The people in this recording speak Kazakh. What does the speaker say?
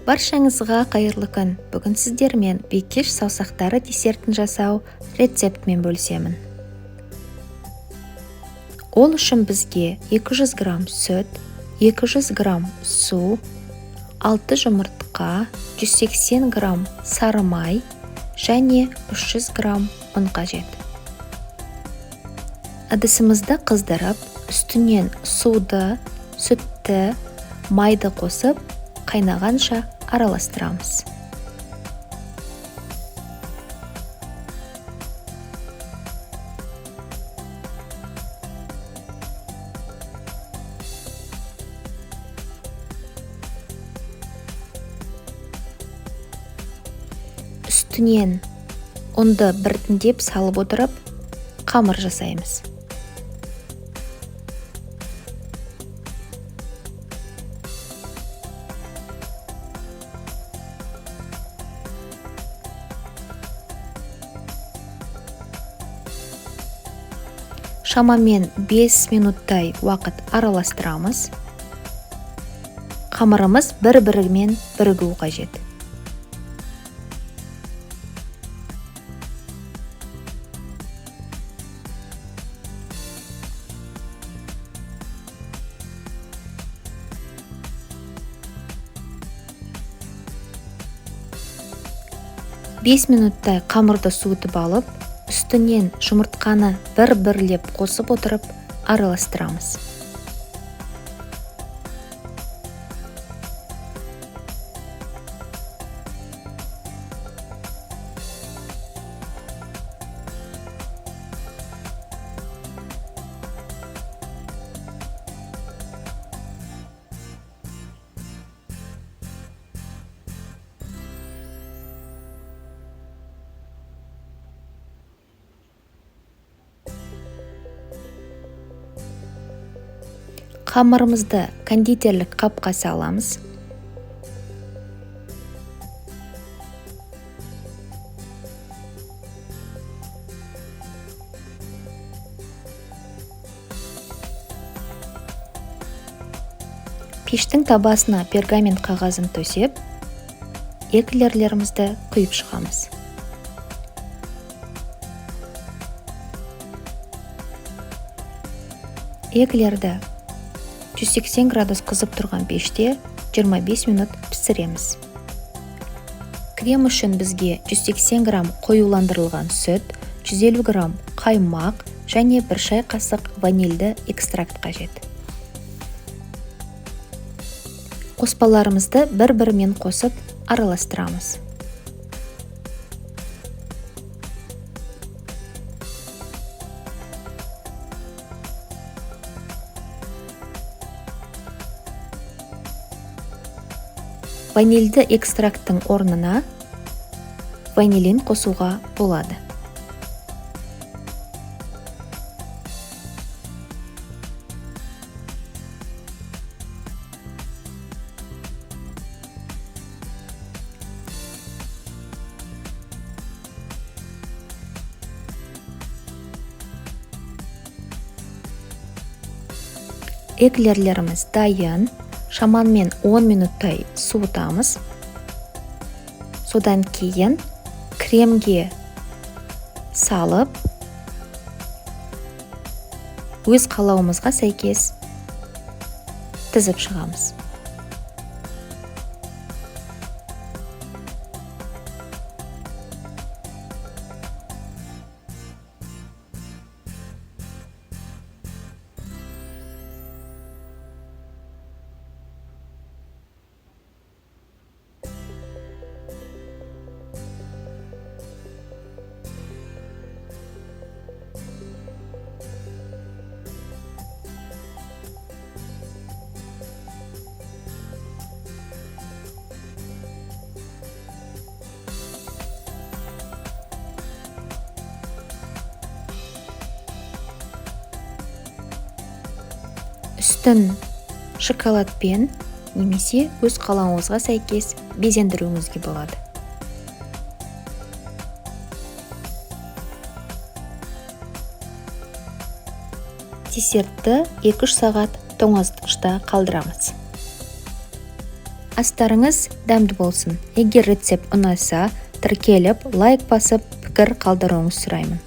Баршаңызға қайырлы күн! Бүгін сіздермен бикеш саусақтары десертін жасау рецептімен бөлісемін. Ол үшін бізге 200 грамм сүт, 200 грамм су, 6 жұмыртқа, 180 грамм сары май және 300 грамм ұн қажет. Ыдысымызды қыздырып, үстінен суды, сүтті, майды қосып, қайнағанша араластырамыз. Үстінен ұнды біртіндеп салып отырып, қамыр жасаймыз. Шамамен 5 минуттай уақыт араластырамыз. Қамырымыз бір-бірімен бірігу қажет. 5 минуттай қамырды суытып алып, үстінен жұмыртқаны бір-бірлеп қосып отырып араластырамыз. Қамырымызды кондитерлік қапқа саламыз. Пештің табасына пергамент қағазын төсеп, эклерлерімізді құйып шығамыз. Эклерді 180 градус қызып тұрған пеште 25 минут пісіреміз. Крем үшін бізге 180 грамм қоюландырылған сүт, 150 грамм қаймақ және 1 шай қасық ванильді экстракт қажет. Қоспаларымызды бір-бірімен қосып араластырамыз. Ванильді экстракттың орнына ванилин қосуға болады. Эклерлеріміз дайын. Шамамен 10 минуттай суытамыз. Содан кейін кремге салып, өз қалауымызға сәйкес тізіп шығамыз. Үстін шоколадпен немесе өз қалауыңызға сәйкес безендіруіңізге болады. Десертті 2-3 сағат тоңазытқышта қалдырамыз. Астарыңыз дәмді болсын! Егер рецепт ұнаса, тіркеліп, лайк басып, пікір қалдыруыңызды сұраймын.